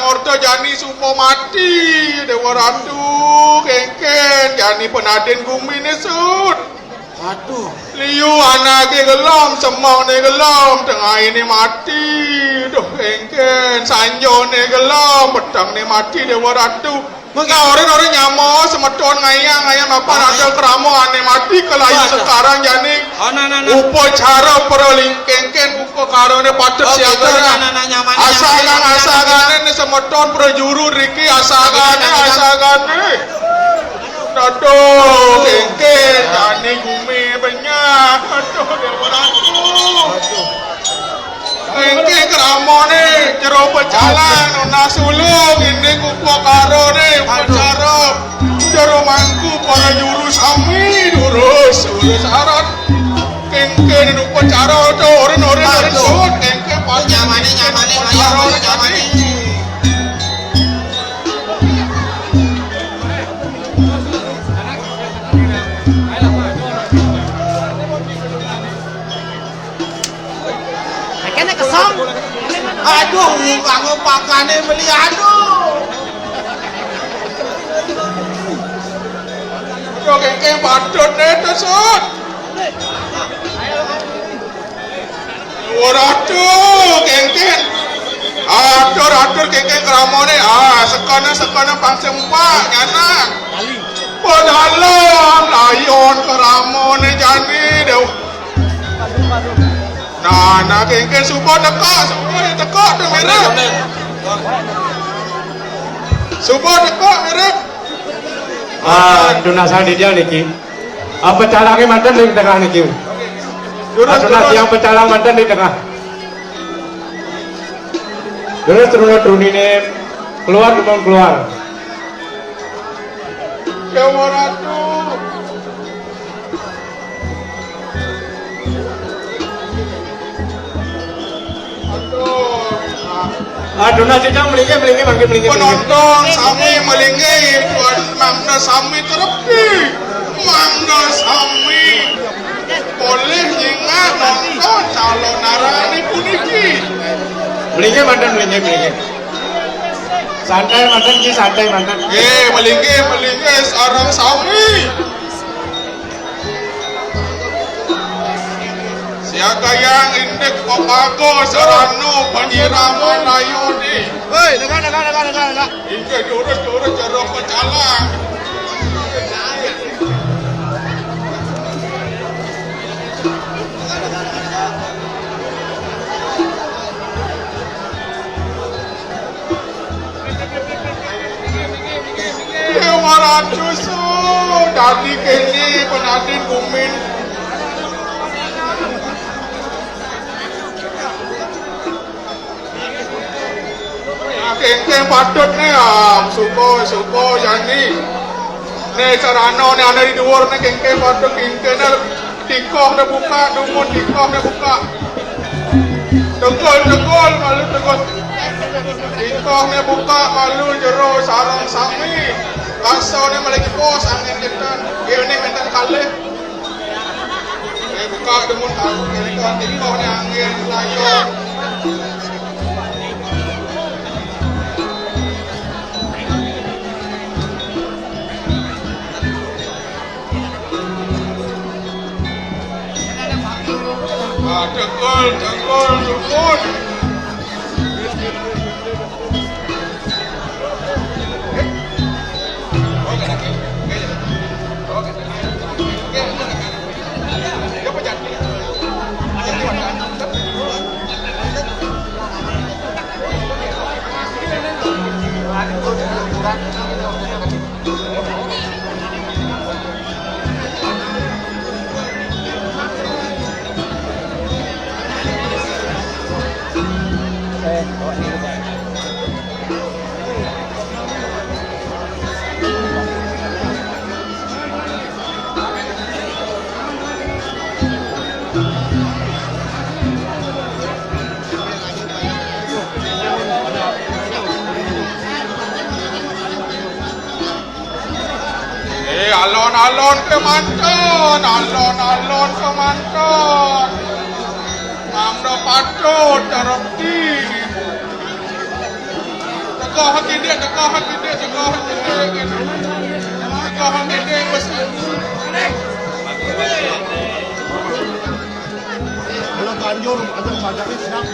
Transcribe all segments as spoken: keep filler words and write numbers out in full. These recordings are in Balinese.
Orta jani suba mati, Déwa Ratu, kéngkén jani penadin guminé, Sut. Aduh. Liu anaké gelem, semengné gelem, tengahiné mati. Duh, kéngkén, sanjané gelem, petengné mati, Déwa Ratu. Mengko orin-orin nyama semeton ngayang-ngayang mapan ada krama ané mati kalayu sekarang jani. Upacara pralingkingin upakarané patut siagayang. Asagan, asagané semeton prajuru riki asagané, asagané. Aduh, kéngkén jani gumi benyah. Aduh, Déwa Ratu. Aduh. Éngkén kramané jero pecalang, nunas ulung, indik upakarané upacara. Jero mangku para juru sami, durus, durus aran. Kéngkén upacara to, orin, orin, orin, aduh. Sut, kéngkén pati. Nyamané, nyamané, upacara nyamané. Kéné kesang. Aduh, kanggo pakané beli, aduh. Yo, kéngkén patut né, to, Sut. Waduh, kéngkén. Atur, atur, kéngkén kramané. Ah, sekana, sekana pang sempak, nyana. Padahal layon kramané jani, Déw. Nah, nah, kéngkén suba teka, suba teka to mirip. Suba teka mirip. Ah, tunas dija niki. Ah, pecalangé manten ring tengah niki. Durus, ah, tunas durus. Tiang pecalang manten di tengah. Durus, durus, duniné keluar, demen keluar. Déwa Ratu. Aduh, nah. Aduh, nah, Cicang, melinggih, melinggih, mangkin melinggih, melinggih. Penonton sami melinggih, tuan mangda sami terepi. Mangda sami polih nyingak nonton calonarang puniki. Melinggih, manten, melinggih, melinggih. Santai, manten, Ki, santai, manten. Nggih, melinggih, melinggih, sareng sami. Siagayang indik pepaga sarana panyiraman layuné. Hei, dengar, dengar, dengar, dengar, dengar. Inggih durus, durus jero pecalang. Déwa Ratu, dadi kéné penadin gumin. Nah, kéngkén patut né, ah, suba, suba jani. Né sarana né ané di duur né kéngkén patut, kéngkén né. Tikoh né buka, dumun tikoh né buka. Tegul, tegul, malu tegul. Tikoh né buka, malu jero sareng sami. Bakso né malih jebos, anggén kénten. Nggih, niki kénten kalih. Né buka, dumun tahu, kénten tikoh né anggén layon. Ah, tegul, tegul, dumun. Eh, alon-alon kémanten, alon-alon kémanten. Mangda patut terepti. Tekoh kidik, tekoh kidik, tekoh kidik. Tekoh kidik, mesti. Kalau Banjur, ada Banjur siap.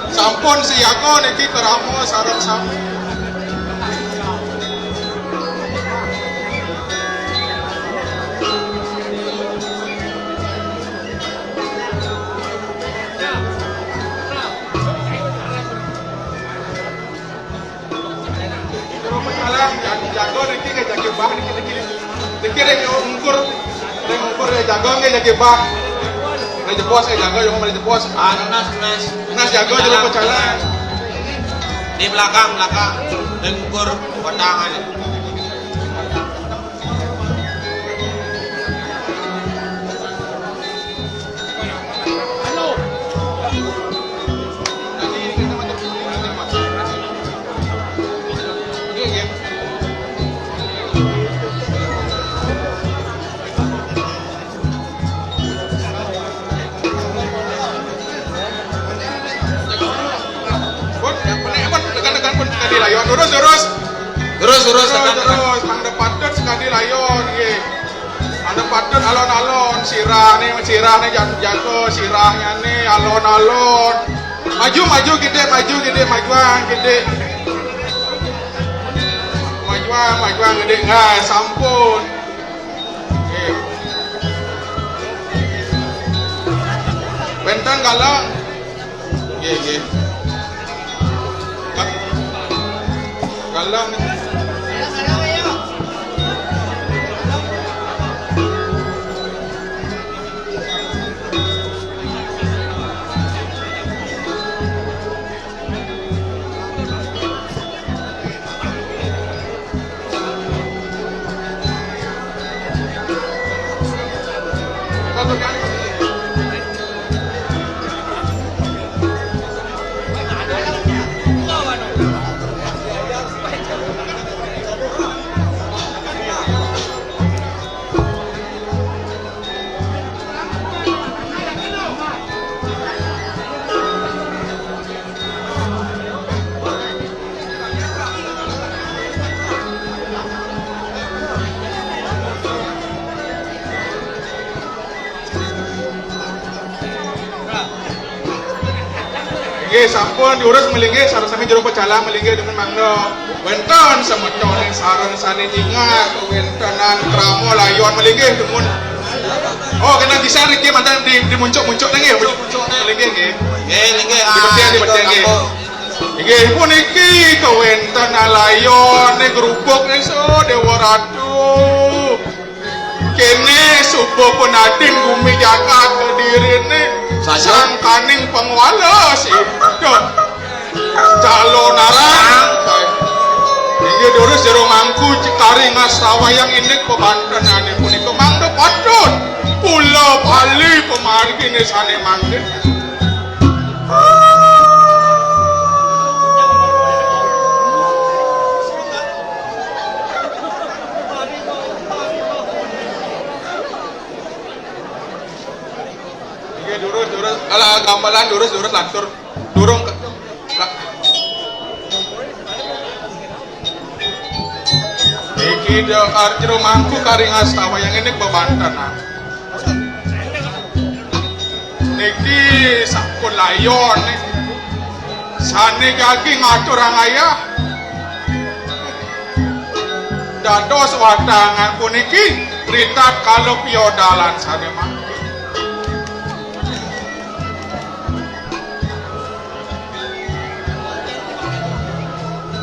Sampun siaga niki krama sareng sami. Jero pecalang, jaga niki nggih jaga bah niki niki. Niki rek ngukur, rek ngukur rek jaga nggih jaga bah. Rek jebos rek jaga, jangan rek jebos. Ah, nunas, nunas. Nunas jaga jero pecalang. Di belakang, belakang. Rek ngukur potongan. Pun, yang penek, pun, tekan, tekan, pun, sekali layon. Lurus, lurus. Lurus, lurus, tekan, tekan. Terus, mangda patut sekali layon, nggih. Mangda patut alon-alon, sirahne, sirahne jat-, jatuh, sirahnyane alon-alon. Maju, maju, gede, maju, gede, majuan, gede. Majuan, majuan, gede, nggih, sampun. Nggih. Wenten galang. Nggih, nggih. Galang. Nggih, sampun diurus melinggih, sareng sami jero pecalang melinggih demen mangga. Wenten semeton sareng sane tinggal, wentenan krama layon melinggih demen. Oh, kena bisa niki mantan di, di muncuk-muncuk nggih, muncuk-muncuk melinggih nggih. Nggih, nggih, ah, di peti, di peti nggih. Nggih, puniki kawentenan layone grubug ning Dewa Ratu. Kene suba penadin gumi jagat kedirine saja. Sangkaning pengwala sida. Calonarang. Inggih durus jero mangku cekari ngastawayang indik pebantenane punika mangda patut kula bali pemargine sane mangke. Nggih, durus, durus. Ala gamelan durus, durus lantur. Durung ke-, la-, iki de-, ar-, jero mangku kari ngastawayang ini bebantenan. Niki sampun layon nih. Sane jagi ngaturang ayah. Dados watangan puniki ritat kala piodalan sané mangkin.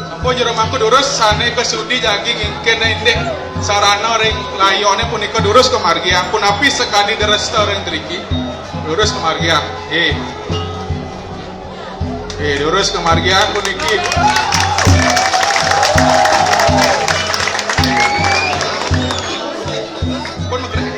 Sampun jero mangku durus sané kasudi jagi ngingkin indik sarana ring layoné punika durus kamargiang punapi sakadi dresta ring driki. Durus kamargiang. Nggih. Nggih, durus kamargiang puniki. Pun magreh.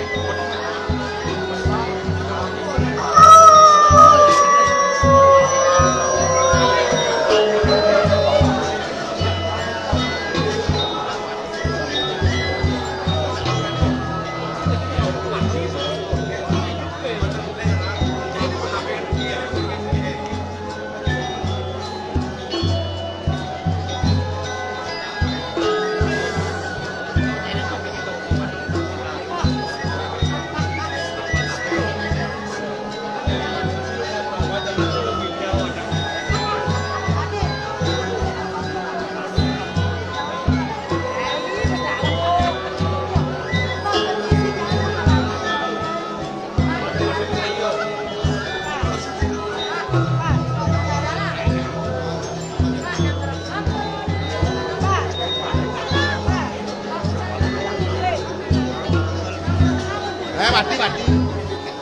Eh, mati, mati.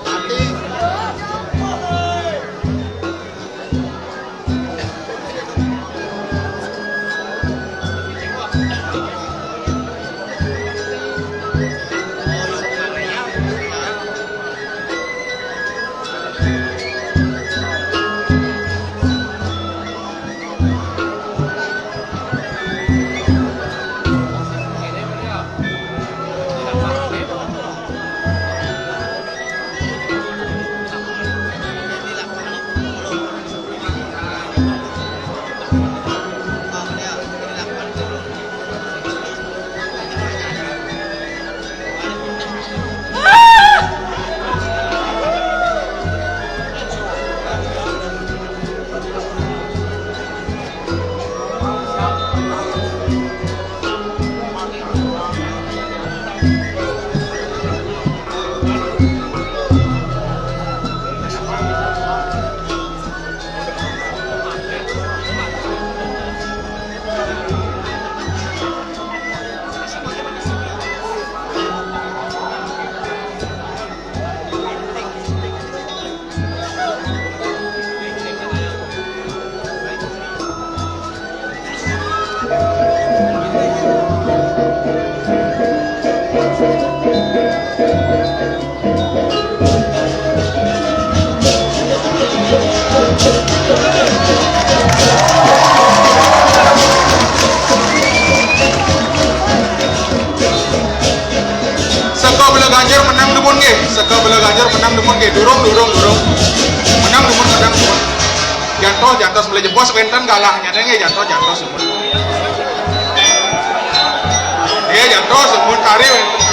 Mati. Seka Belaganjur menang dumun nggih. Seka Belaganjur menang dumun nggih. Durung, durung, durung. Menang dumun, menang dumun. Jantos, jantos, mula jebos wénten galahnyané nggih, jantos, jantos dumun. Nggih, jantos dumun, kari wénten.